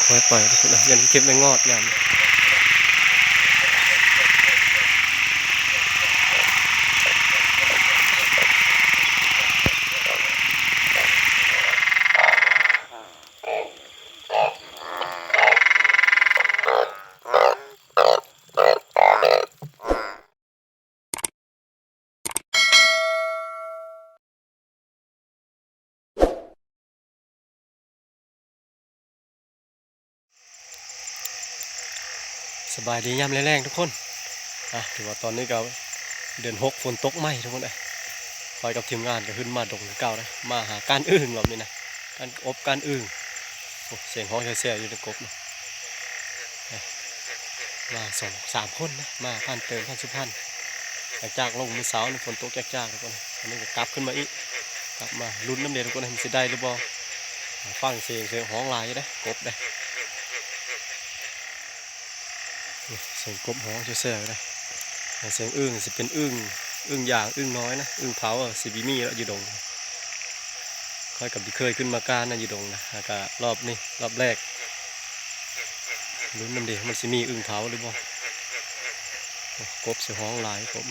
ຄ່ອຍໄປທຸກຄົນເອີຍ ຢ້ານເກັບແມງງອດຍາມນີ້. ສະບາຍດີຍາມແລງໆ ທຸກຄົນ. ອ່າ ຖືວ່າຕອນນີ້ກໍເດືອນຫົກ ຝົນຕົກໃໝ່ທຸກຄົນເອີຍ. ຂ້ອຍກັບທີມງານກໍຂຶ້ນມາດົງຄືເກົ່າເດ້ ມາຫາການອຶ່ງລອບນີ້ນະ ການອົບການອຶ່ງ. ໂອ້ ສຽງຮ້ອງແຊວໆ ຢູ່ໃນກົບນະ. ມາສອງສາມຄົນນະ ມາຜ່ານເຕີມ ຜ່ານສຸພັນ ຫຼັງຈາກລົງມື້ເຊົ້ານີ້ ຝົນຕົກຈາກໆ ທຸກຄົນ. ອັນນີ້ກໍກັບຂຶ້ນມາອີກ ກັບມາລຸ້ນນຳເດ້ທຸກຄົນ ມັນຊິໄດ້ຫຼືບໍ່. ຟັງສຽງ ສຽງຮ້ອງຫຼາຍຢູ່ເດ້ ກົບເດ້. ສຽງກົບຮ້ອງແຊວໆ ເດ້. ສຽງອຶ່ງຊິເປັນອຶ່ງ ອຶ່ງຢາງ ອຶ່ງນ້ອຍນະ ອຶ່ງເຜົາຊິບໍ່ມີແລ້ວຢູ່ດົງ. ຂ້ອຍກໍບໍ່ເຄີຍຂຶ້ນມາການນະ ຢູ່ດົງນະ ຫາກະລອບນີ້ລອບແລກ. ລຸ້ນນຳເດ້ ມັນຊິມີອຶ່ງເຜົາຫຼືບໍ່. ໂອ້ ກົບຊິຮ້ອງຫຼາຍ ກົບ.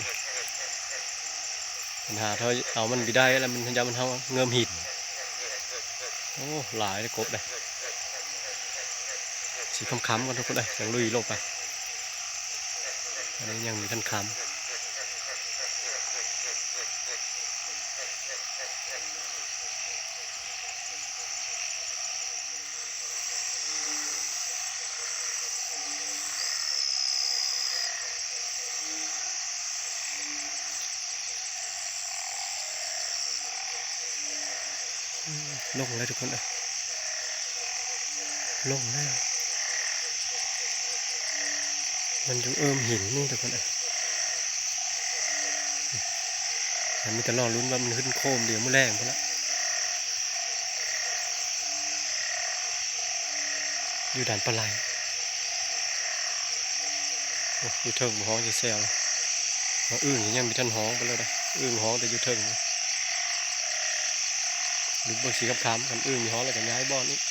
ບັນຫາຖ້າເອົາມັນບໍ່ໄດ້ແລ້ວ ມັນ ຢ້ານມັນເຮົາເງີມຫີນ. ໂອ້ ຫຼາຍເດ້ ກົບເດ້. ຊິຄ່ຳໆ ກ່ອນທຸກຄົນເອີຍ ຈັ່ງລຸຍລົງໄປ. ອັນນີ້ຍັງບໍ່ທັນຄ່ຳ. ລົງແລ້ວທຸກຄົນເອີຍ ລົງແລ້ວ. ມັນຢູ່ເອີ່ມຫີນນີ້ທຸກຄົນເອີຍ. ມັນມີແຕ່ລໍລຸ້ນວ່າມັນຂຶ້ນໂຄມດຽວມື້ແລງພຸ້ນລະ. ຢູ່ດ່ານປາໄຫຼ. ໂອ້ ຢູ່ເທິງບໍ່ຮ້ອງແຊວໆ ມາອຶ່ງຍັງບໍ່ທັນຮ້ອງໄປເລີຍເດ້. ອຶ່ງຮ້ອງແຕ່ຢູ່ເທິງ. ລຸ້ນເບິ່ງຊິຄ່ຳໆ ຄັນອຶ່ງມີຮ້ອງແລ້ວກໍຍ້າຍບ່ອນອີກ.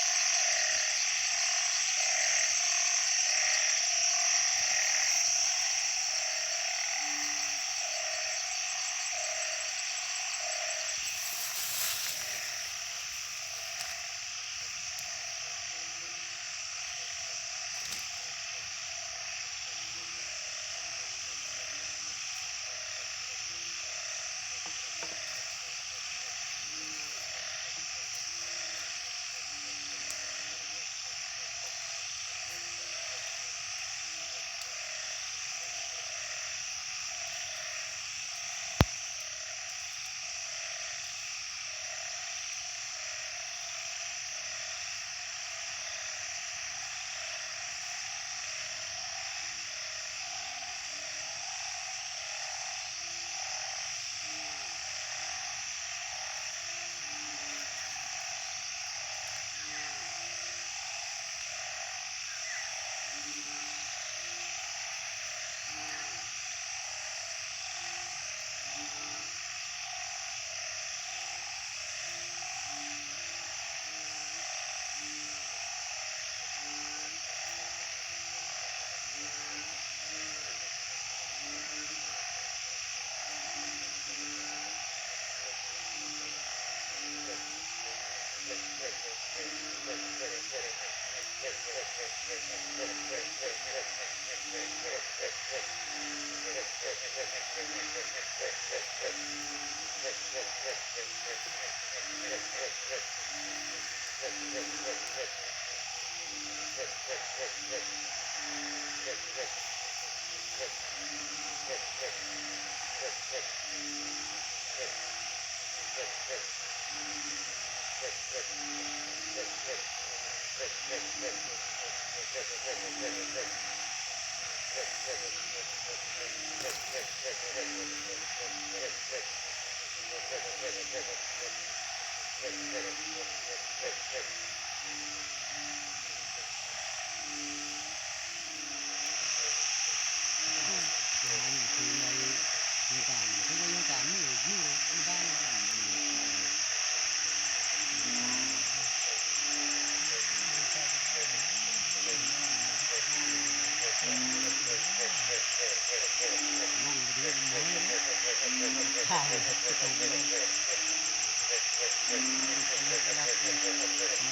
ມັນ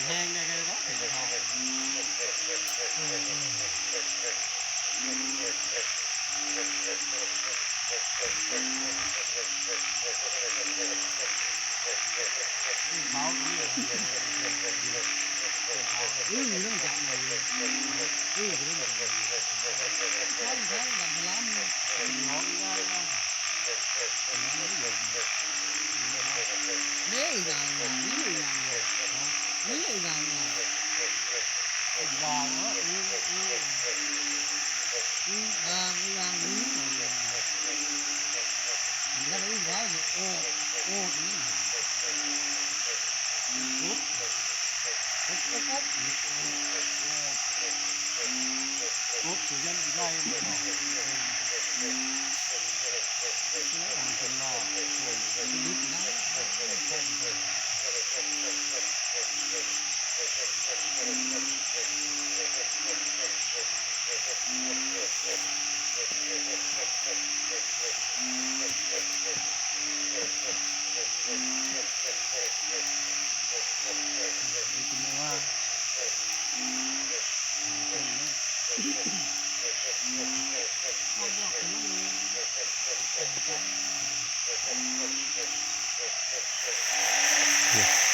ແຮງໄດ້ກໍໄດ້ເນາະ ເຫັນເຂົາ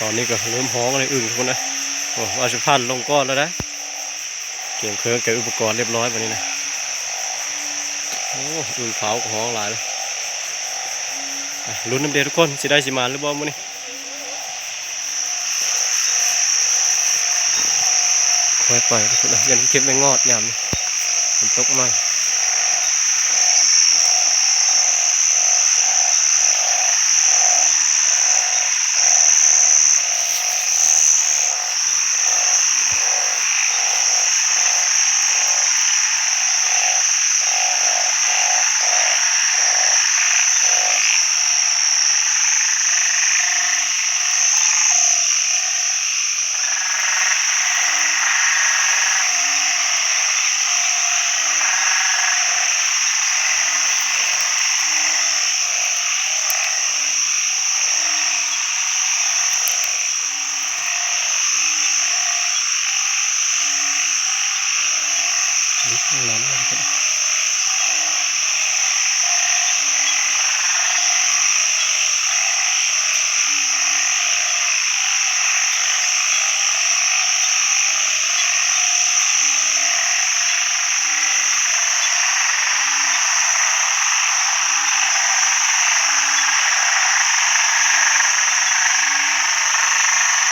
ຕອນນີ້ກໍເລີ່ມຮ້ອງແລ້ວ ອຶ່ງພຸ້ນນະ. ໂອ້ ວ່າຊິພັນລົງກ່ອນແລ້ວນະ. ກຽມເຄື່ອງ ກຽມອຸປະກອນຮຽບຮ້ອຍບັດນີ້ນະ. ໂອ້ ອຶ່ງຂາວກໍຮ້ອງຫຼາຍແລ້ວ. ລຸ້ນນຳເດີ້ທຸກຄົນ ຊິໄດ້ຊິມານຫຼືບໍ່ມື້ນີ້. ຄ່ອຍໄປ ຢ້ານເກັບໄປງອດຍາມນີ້ ຝົນຕົກມາ.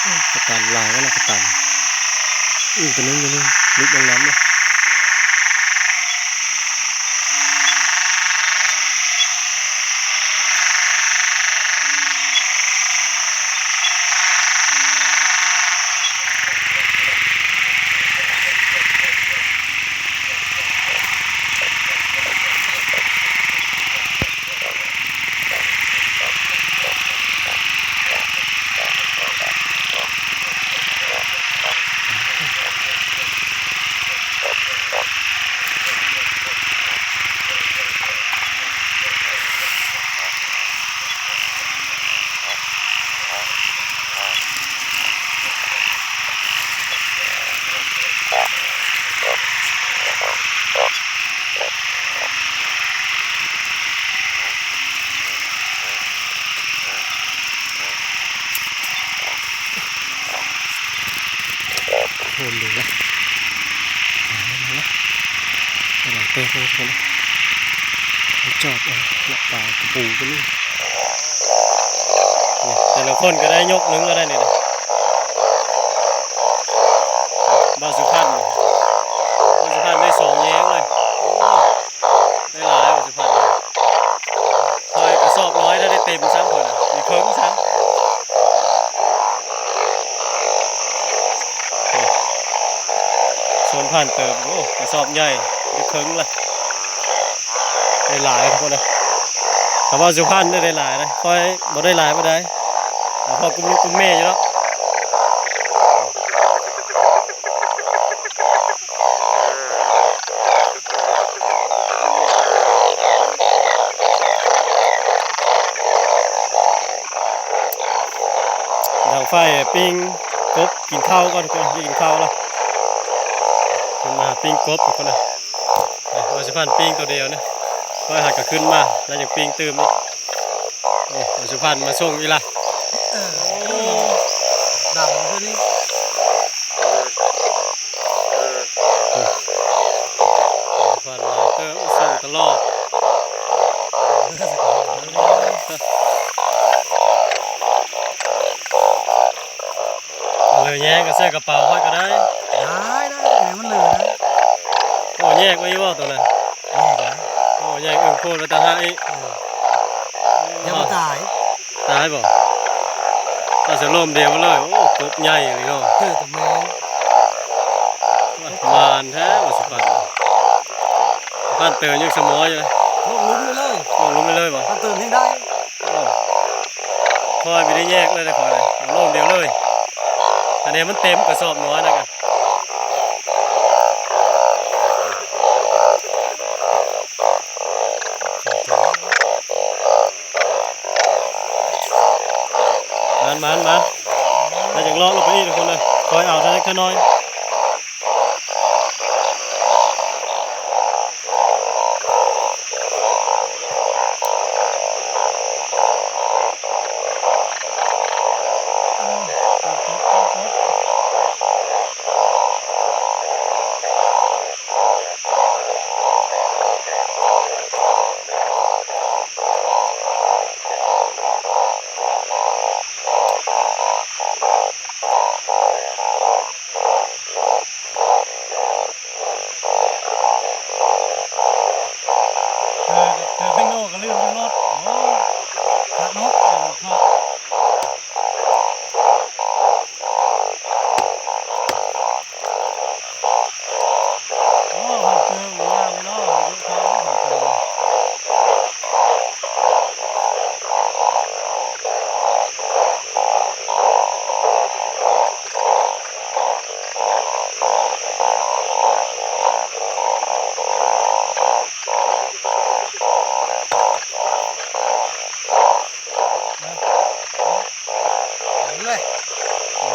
ໂອ້ ກະຕັນຫຼາຍແລ້ວນະ ກະຕັນ. ອື ໂຕໜຶ່ງ ໂຕໜຶ່ງ ຫຼຸດລົງນ້ຳເລີຍ. ໂຫ ເບິ່ງລະ ກຳລັງແຕກເລີຍທຸກຄົນ. ຈອບເອົາ ເນາະ ປາກະປູກໍມີ. ນີ້ ແຕ່ລະຄົນກໍໄດ້ຍົກໜຶ່ງແລ້ວໄດ໋ນີ້ນະ. ບ່າວສຸພັນ ບ່າວສຸພັນໄດ້ສອງແຍງເລີຍ. ໂອ້ ໄດ້ຫຼາຍ ບ່າວສຸພັນ. ຂ້ອຍກະສອບນ້ອຍ ຖ້າໄດ້ເຕັມຊ້ຳ ເພິ່ນນະ ມີເຄິ່ງຊ້ຳ. ໂອ້ ຊົນຜ່ານເຕີມ ໂອ້ ກະສອບໃຫຍ່ ໄດ້ເຄິ່ງລະ. ໄດ້ຫຼາຍທຸກຄົນເອີຍ. ຖ້າວ່າສຸພັນໄດ້ ໄດ້ຫຼາຍເດ້. ຂ້ອຍບໍ່ໄດ້ຫຼາຍປານໃດ ແຕ່ພໍກຸມລູກກຸມແມ່ຢູ່ເນາະ. ໂອ້ ດັງໄຟປີ້ງກົບກິນເຂົ້າກ່ອນ ທຸກຄົນ ກິນເຂົ້າແລ້ວ ຂຶ້ນມາປີ້ງກົບ ທຸກຄົນເອີຍ. ເອົາ ວ່າຊິພັນປີ້ງໂຕດຽວນີ້ ຂ້ອຍຫາກະຂຶ້ນມາ ແລ້ວຍັງປີ້ງຕື່ມອີກ. ໂອ້ ວ່າຊິພັນມາສົ່ງອີກລະ ເອີ ໂອ້ ດຳຄືນີ້. ຄວັນຫຼາຍເຕີບ ສົ່ງຕະຫຼອດ ເລີຍແຍກໃສ່ກະເປົາຂ້ອຍກະໄດ້ ໄດ້ ໄດ້ ໃຫ້ມັນເລີຍນະ. ໂອ້ ແຍກໄວ້ຢູ່ບໍ່ໂຕນັ້ນ? ແຍກແລ້ວ ໂອ້ ແຍກເອີ່ງໂພດໄວ້ຕ່າງຫາກອີກ ເອີ ຢ່າບໍ່ຕາຍ. ຕາຍບໍ່? ເອົາສະໂລມດຽວມາເລີຍ. ໂອ້ ກົບໃຫຍ່ອີ່ຫຼີເນາະ ເອີ ຕົວແມ່ນ ໝານແທ້ວ່າຊິພັນ ພັນເຕີນຍັງສະໝໍຢູ່ເລີຍ ລົງຫຼຸມໄປເລີຍ ລົງຫຼຸມໄປເລີຍບໍ່? ພັນເຕີນແຮງໄດ້ ໂອ້ ຂ້ອຍບໍ່ໄດ້ແຍກເລີຍ ຂ້ອຍໂລມດຽວເລີຍ ອັນນີ້ມັນເຕັມກະສອບນ້ອຍນະ. ມານ ມານ ມານ ແລ້ວຈັ່ງເລາະລົງໄປອີກ ທຸກຄົນເອີຍ ຄ່ອຍເອົາເທື່ອເລັກເທື່ອນ້ອຍ. ເກີດ ເກີດເປັນໂນກະລືມຢູ່ລົດ ໂອ້ ຄັກເນາະ ຄັກ. ໂອ້ ພັນເຕີງງາມເນາະ ເດີນທາງພັນເຕີງ.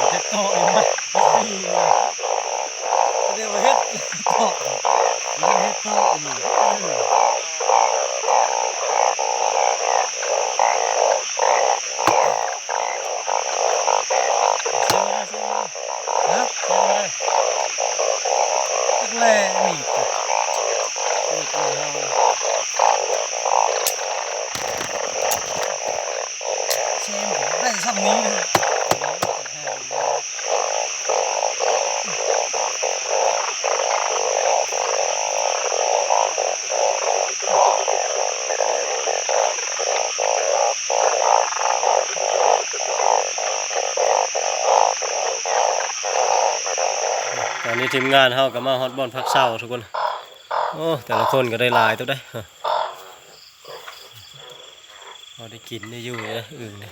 ເຮັດຕໍ່ອີກ ເຮັດຕໍ່ອີກ ເຮັດຕໍ່ອີກ. ແລ່ໜີບ ແຊມໄດ້ຊ່ຳນີ້ເດີ. ຕອນນີ້ທີມງານເຮົາກະມາຮອດບ່ອນພັກເຊົາທຸກຄົນ. ໂອ້ ແຕ່ລະຄົນກະໄດ້ຫຼາຍໂຕໃດ໋ ພໍໄດ້ກິນໄດ້ຢູ່ເດີ ອຶ່ງນີ້.